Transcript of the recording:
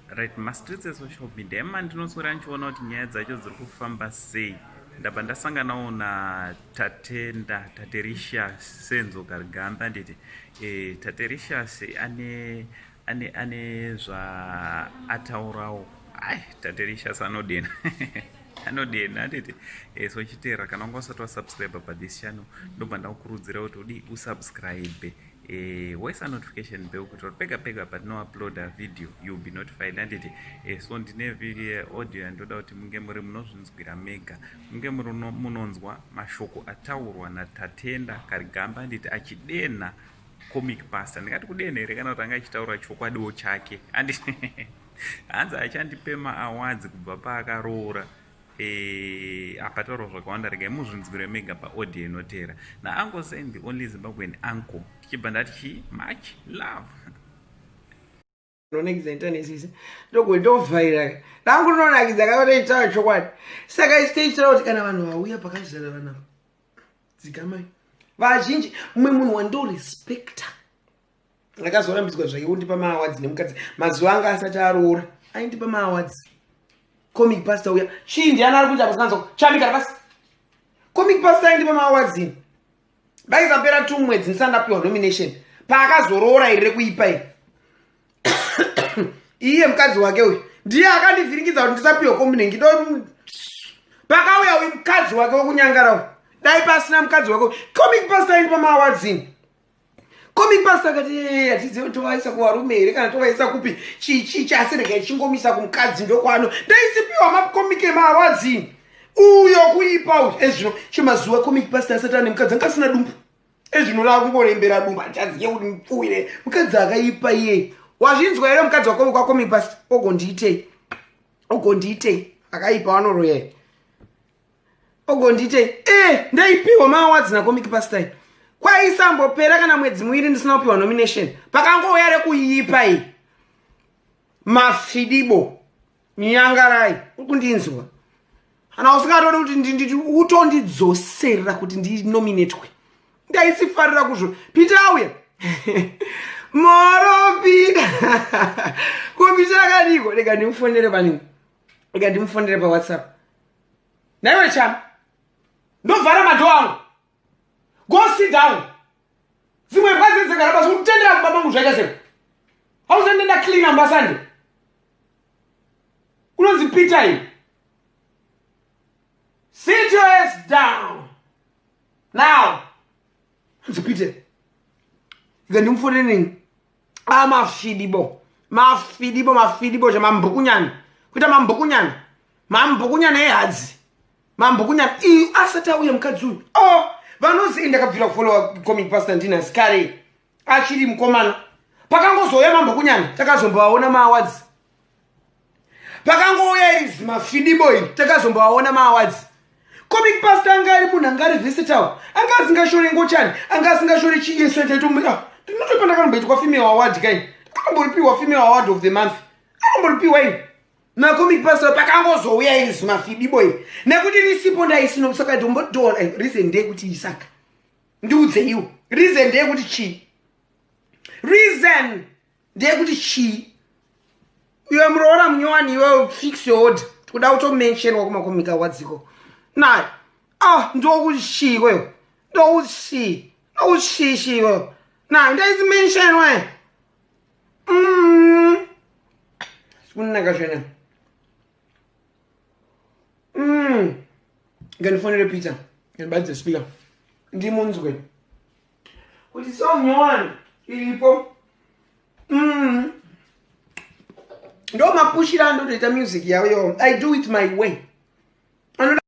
Right, mastreets esocial media emandinoswera ndichiona kuti nyaya dzacho dziri kufamba sei. Ndabva ndasanganawo naTatenda Tatericious Senzo Karigamba, nditi Tatericious ane zvaataurawo. Ai, Tatericious anodena, anodena, anditi? So chiteera, kana wanga usati wasubscribe pathis channel, ndobva ndakukurudzira kuti udi usubscribe, woisa notification bell kuitira kuti pega pega patinouploada video you'll be notified, anditi? So ndine video, audio yandoda kuti munge muri munozvinzwira mega, munge muri munonzwa mashoko ataurwa naTatenda Karigamba, anditi, achidenha Comic Pastor. Ndingati kudenha here kana kuti anga achitaura chokwadiwo chake? Anditi hanzi achandipe maawards kubva paakaroora. Apa taurwa zvakawanda, regai muzvinzwire mega paaudio inoteera naUncle Saint, the only Zimbabwean uncle. Tichibva ndati chi much love. Rinonakidza intaneti, ndovhaira rangu rinonakidza kakatoitaura chokwadi. Saka isi toitira kuti kana vanhu vauya pakazara vanhu dzikamai vazhinji. Mumwe munhu wandorespecta akazorambidzwa zvake kundipa maawards nemukadzi, mazuva anga asati aroora aindipa maawards, Comic Pastor uya. Chii, ndiani ari kuita pasinanzwa chamigara pasi? Comic Pastor aindipa maawards ini, vaisapera 2 mwedzi ndisati ndapiwa nomination. Paakazoroora iri rekuipa iri, iye mukadzi wake uyu ndiye akandivhiringidza kuti ndisapiwa komunengi. Do pakauya uyu mukadzi wake wekunyangara uyu, dai pasina mukadzi wake, Comic Pastor aindipa maawards ini. Comic Pastor akati, "Hatizivi tovaisa kuvarume here kana tovaisa kupi, chichi chasi, regai chingomisa kumukadzi ndokwano." Ndaisipiwa macomic emaawards ini. Uyo kuipa uyu ezvino chimazuva Comic Pastor asati ane mukadzi anga asina dumbu, ezvino raakungorembera dumbu, handichaziye kuti mupfuwire. Mukadzi akaipa iye, wazvinzwa here? Mukadzi wacomic Pastor ogondiitei, ogondiitei, akaipa, vanoroya, ogondiitei. Ndaipiwa maawards naComic Pastor, kwaisambopera kana mwedzi 2 ndisina kupiwa nomination. Pakangouya rekuipa iyi, mafidibo nyangarai, uri kundinzwa? Kana usingatodi kuti utondidzosera kuti ndinominatwe, ndaisifarira kuzvo. Peter auya moro. Peter, kupita akadiko? Rega ndimufonere panini, rega ndimufonere paWhatsApp. Naiwe chama, ndovhara madoor angu. Go sit down. Dzimwe mbwa dzedzegara basi kutendera kumba mangu zvaita sei? Hauzendenda clean ambasande unonzi Peter iyi. Sit your ass down now. Anzi Peter, ika ndimufonere nini? Amafidibo, mafidibo, mafidibo, chamambukunyana kuita mambukunyana, mambukunyana ehadzi, mambukunyana iyi. Asati auya mukadzi uyu, o oh, vanozi ndakabvira kufollowa Comic Pastor ndinasi kare achiri mukomana. Pakangozouya mambukunyana, takazombovaona maawards. Pakangouya iri zimafidibo iri, takazombovaona maawards. Comic Pastor anga ari munhu anga ari versatile, anga asingashore ngochani, anga asingashore chiyesoitaito. Ndinotopa, ndakanomboitwa female award kai, ndakatomboripiwa female award of the month, ndakatomboripiwa ini naComic Pastor. Pakangozouya iri zimafidibo iri, nekuti risipo ndaisino. Saka dombodoa reason ndeyekuti isaka ndiudzeiwo reason ndeyekuti chii? Reason ndeyekuti chii? Iwe muroora munyowani, iwe fix your order, tikuda kutomentionwa kumacomic awards-iko nayo. Ah, ndokuti chii kweyo? Ndokuti chii? Ndokuti chii chii kweyo nayo? Ndaisimentionwe. Sikunaka zvene. Ngandifonere Peter, ngandibatidze speaker ndimunzwe kuti song nyowani iripo. Ndo mapushira andotoita music yayo. I do it my way. Anoda.